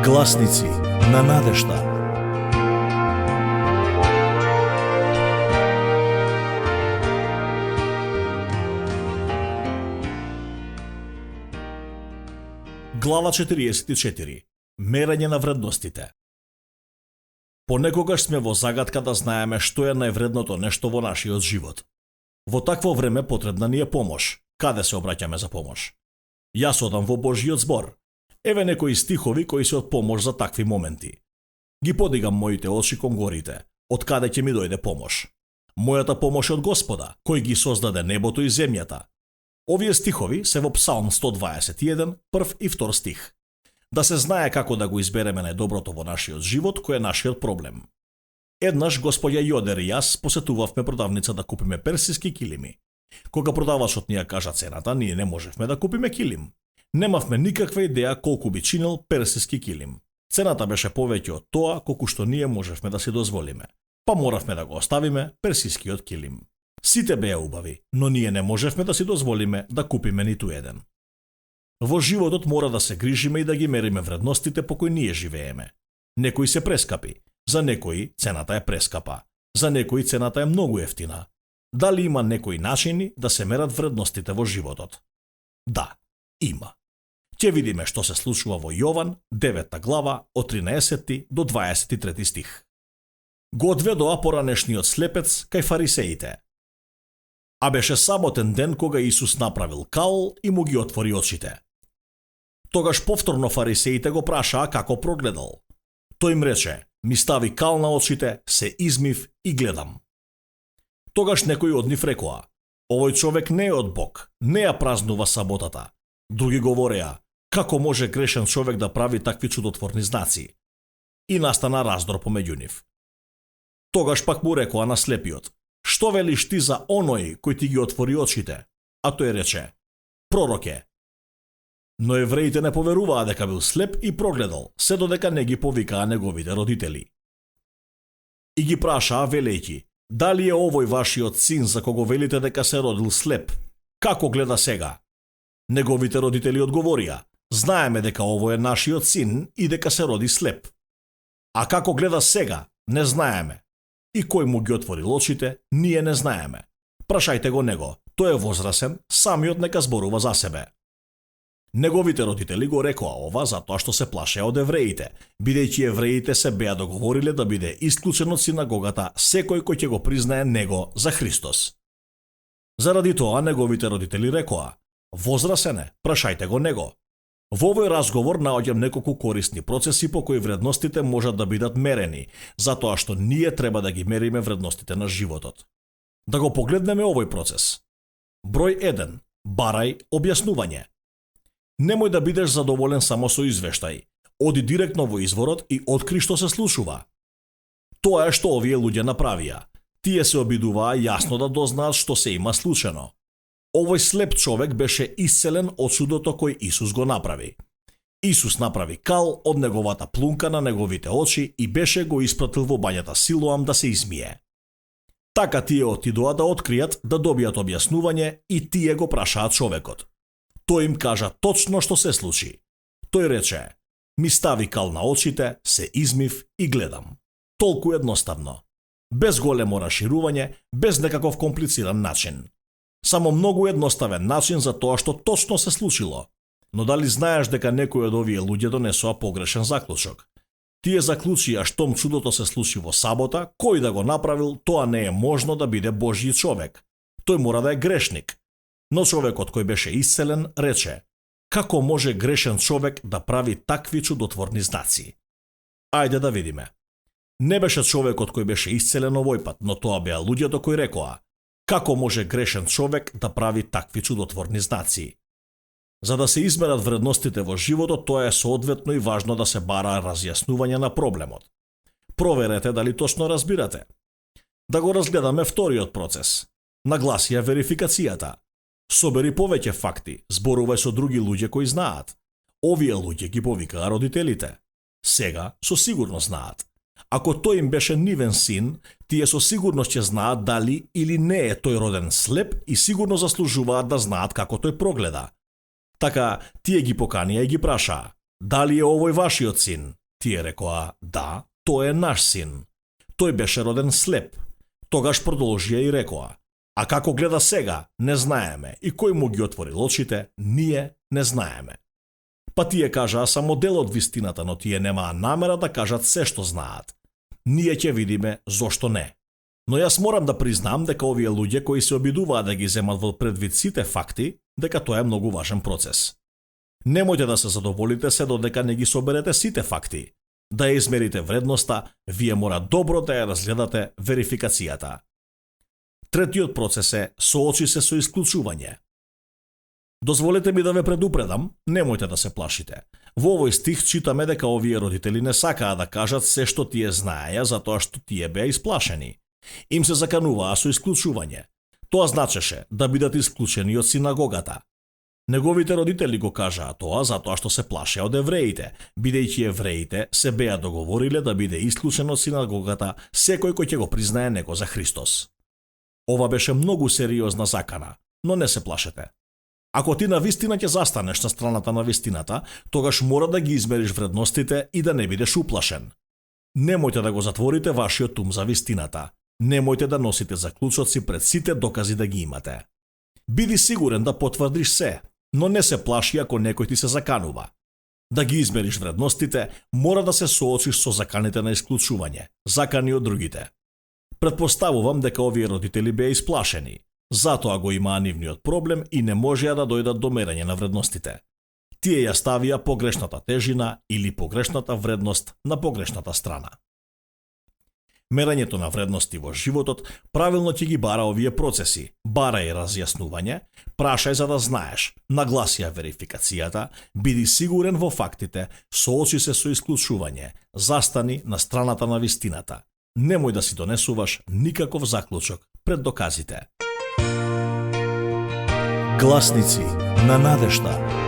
Гласници на надежда. Глава 44. Мерење на вредностите. Понекогаш сме во загадка да знаеме што е највредното нешто во нашиот живот. Во такво време потребна ни е помош. Каде се обраќаме за помош? Јас одам во Божјиот збор. Еве некои стихови кои се од помош за такви моменти. Ги подигам моите очи кон горите. Од каде ќе ми дојде помош? Мојата помош е од Господа, кој ги создаде небото и земјата. Овие стихови се во Псалм 121, прв и втор стих. Да се знае како да го избереме најдоброто во нашиот живот, кој е нашиот проблем. Еднаш господја Јодер и јас посетувавме продавница да купиме персиски килими. Кога продавачот ни ја кажа цената, ние не можевме да купиме килим. Немавме никаква идеја колку би чинел персиски килим. Цената беше повеќе од тоа колку што ние можевме да си дозволиме. Па моравме да го оставиме персискиот килим. Сите беа убави, но ние не можевме да си дозволиме да купиме ниту еден. Во животот мора да се грижиме и да ги мериме вредностите по кои ние живееме. Некои се прескапи, за некои цената е прескапа, за некои цената е многу ефтина. Дали има некои начини да се мерат вредностите во животот? Да, има. Ќе видиме што се случува во Јован, 9 глава, од 13 до 23 стих. Го одведоа поранешниот слепец кај фарисеите. А беше саботен ден кога Исус направил кал и му ги отвори очите. Тогаш повторно фарисеите го прашаа како прогледал. Тој им рече: ми стави кал на очите, се измив и гледам. Тогаш некои од нив рекоа: овој човек не е од Бог, не ја празнува саботата. Други говореа: како може грешен човек да прави такви чудотворни знаци? И настана раздор помеѓу нив. Тогаш пак му рекоа на слепиот: што велиш ти за оној кој ти ги отвори очите? А тој рече: пророк е. Но евреите не поверуваа дека бил слеп и прогледал, се додека не ги повикаа неговите родители. И ги прашаа велејќи: дали е овој вашиот син за кого велите дека се родил слеп? Како гледа сега? Неговите родители одговорија: знаеме дека овој е нашиот син и дека се роди слеп. А како гледа сега, не знаеме. И кој му ги отворил очите, ние не знаеме. Прашајте го него, тој е возрасен, самиот нека зборува за себе. Неговите родители го рекоа ова затоа што се плашеа од евреите, бидејќи евреите се беа договориле да биде исклучен од синагогата секој кој ќе го признае него за Христос. Заради тоа неговите родители рекоа: возрасен е, прашајте го него. Во овој разговор наоѓам неколку корисни процеси по кои вредностите можат да бидат мерени, затоа што ние треба да ги мериме вредностите на животот. Да го погледнеме овој процес. Број 1. Барај објаснување. Немој да бидеш задоволен само со извештај. Оди директно во изворот и откри што се случува. Тоа е што овие луѓе направија. Тие се обидуваа јасно да дознаат што се има случено. Овој слеп човек беше исцелен од чудото кој Исус го направи. Исус направи кал од неговата плунка на неговите очи и беше го испратил во бањата Силоам да се измие. Така тие отидоа да откријат, да добијат објаснување и тие го прашаат човекот. Тој им кажа точно што се случи. Тој рече: ми стави кал на очите, се измив и гледам. Толку едноставно. Без големо раширување, без некаков комплициран начин. Само многу едноставен начин за тоа што точно се случило. Но дали знаеш дека некој од овие луѓе донесоа погрешен заклучок? Тие заклучија штом чудото се случи во сабота, кој да го направил, тоа не е можно да биде Божји човек. Тој мора да е грешник. Но човекот кој беше исцелен рече: како може грешен човек да прави такви чудотворни знаци? Ајде да видиме. Не беше човекот кој беше исцелен овој пат, но тоа беа луѓето кои рекоа: како може грешен човек да прави такви чудотворни знаци? За да се измерат вредностите во животот, тоа е соодветно и важно да се бара разјаснување на проблемот. Проверете дали точно разбирате. Да го разгледаме вториот процес. Нагласи ја верификацијата. Собери повеќе факти, зборувај со други луѓе кои знаат. Овие луѓе ги повикаа родителите. Сега со сигурност знаат. Ако тој им беше нивен син, тие со сигурност ќе знаат дали или не е тој роден слеп и сигурно заслужуваат да знаат како тој прогледа. Така, тие ги поканија и ги прашаа: Дали е овој вашиот син? Тие рекоа, да, тој е наш син. Тој беше роден слеп. Тогаш продолжија и рекоа, а како гледа сега, не знаеме, и кој му ги отворил очите, ние не знаеме. Па тие кажаа само дел од вистината, но тие немаа намера да кажат се што знаат. Ние ќе видиме зошто не. Но јас морам да признам дека овие луѓе кои се обидуваат да ги земат во предвид сите факти, дека тоа е многу важен процес. Немојте да се задоволите се додека не ги соберете сите факти. Да ја измерите вредноста, вие мора добро да ја разгледате верификацијата. Третиот процес е соочи се со исклучување. Дозволете ми да ве предупредам, немојте да се плашите. Во овој стих читаме дека овие родители не сакаа да кажат се што тие знаеја затоа што тие беа исплашени. Им се закануваа со исклучување. Тоа значеше да бидат исклучени од синагогата. Неговите родители го кажаа тоа затоа што се плашеа од евреите, бидејќи евреите се беа договориле да биде исклучен од синагогата секој кој ќе го признае него за Христос. Ова беше многу сериозна закана, но не се плашете. Ако ти на вистина ќе застанеш на страната на вистината, тогаш мора да ги измериш вредностите и да не бидеш уплашен. Немојте да го затворите вашиот ум за вистината. Немојте да носите заклучоци пред сите докази да ги имате. Биди сигурен да потврдиш се, но не се плаши ако некој ти се заканува. Да ги измериш вредностите, мора да се соочиш со заканите на исклучување, закани од другите. Предпоставувам дека овие родители беа исплашени, затоа го имаа нивниот проблем и не можеа да дојдат до мерење на вредностите. Тие ја ставија погрешната тежина или погрешната вредност на погрешната страна. Мерењето на вредности во животот правилно ќе ги бара овие процеси. Барај разјаснување, прашај за да знаеш, нагласи ја верификацијата, биди сигурен во фактите, соочи се со исклучување, застани на страната на вистината. Немој да си донесуваш никаков заклучок пред доказите. Гласници на надежта.